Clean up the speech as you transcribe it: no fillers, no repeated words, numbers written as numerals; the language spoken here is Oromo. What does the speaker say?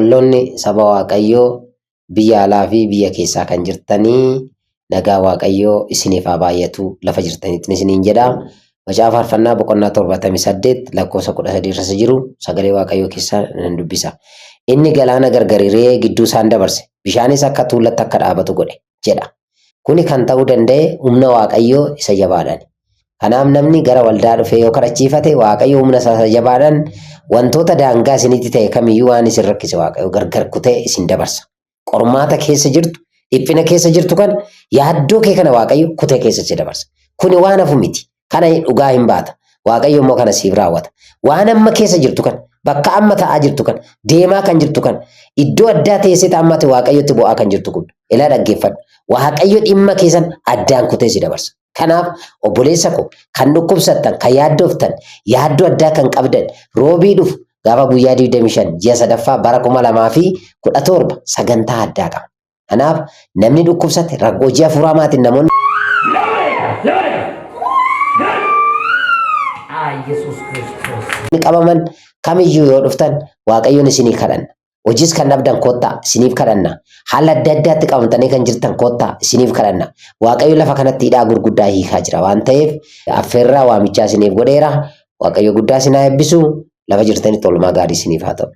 Qulqulloonni saba Waaqayyoo biyya alaa fi biyya keessaa kan jirtanii nagaa Waaqayyoo isiniif haa baay'atu lafa jirtanitti isiniin jedha. Macaafa Faarfannaa boqonnaa 78 lakkoofsa 13 irra isa jiru sagalee Waaqayyoo keessaa nan dubbisa. Inni galaana gargar hiree gidduu isaan dabarse, bishaanis akka tuullatti akka dhaabatu godhe jedha. Kuni kan ta'uu danda'e humna Waaqayyoo isa jabaadhaani. Kanaaf namni gara waldaa dhufee yoo kadhachiifate Waaqayyo humna isaa isa jabaadhaan wantoota daangaa isinitti ta'e kamiyyuu waan isin rakkise Waaqayyo gargar kutee isin dabarsa. Qormaata keessa jirtu, dhiphina keessa jirtu kana, yaaddoo kee kana Waaqayyo kutee keessa si dabarsa. Kuni waan hafu miti. Kana dhugaa hin baata. Waaqayyo immoo kana siif raawwata. Waan amma keessa jirtu kana, bakka amma ta'aa jirtu kana, deemaa kan jirtu kana, iddoo addaa teessee amma ati Waaqayyotti bu'aa kan jirtu kun, ilaa dhaggeeffadhu. Waaqayyo dhimma keessan addaan kutee si dabarsa. Kanaaf obboleessa koo kan dhukkubsattan, kan yaaddoftan, yaaddoo addaa kan qabdan, roobii dhufu gaafa guyyaa 25 ji'a sadaffaa bara 2017 sagantaa addaa qaba. Kanaaf namni dhukkubsate rakkoo hojii hafuuraa maatiin namoonni qabaman kamiyyuu yoo dhuftan Waaqayyoon isinii kadhanna. Hojiis kan dhabdan kottaa isiniif kadhanna. Haala adda addaatti qabamtanii kan jirtan kottaa isiniif kadhanna. Waaqayyo lafa kanatti hidhaa gurguddaa hiikaa jira waan ta'eef affeerraa waamichaa isiniif godheera. Waaqayyo guddaa isin haa eebbisu. Lafa jirtanitti oolmaa gaarii isiniif haa ta'u.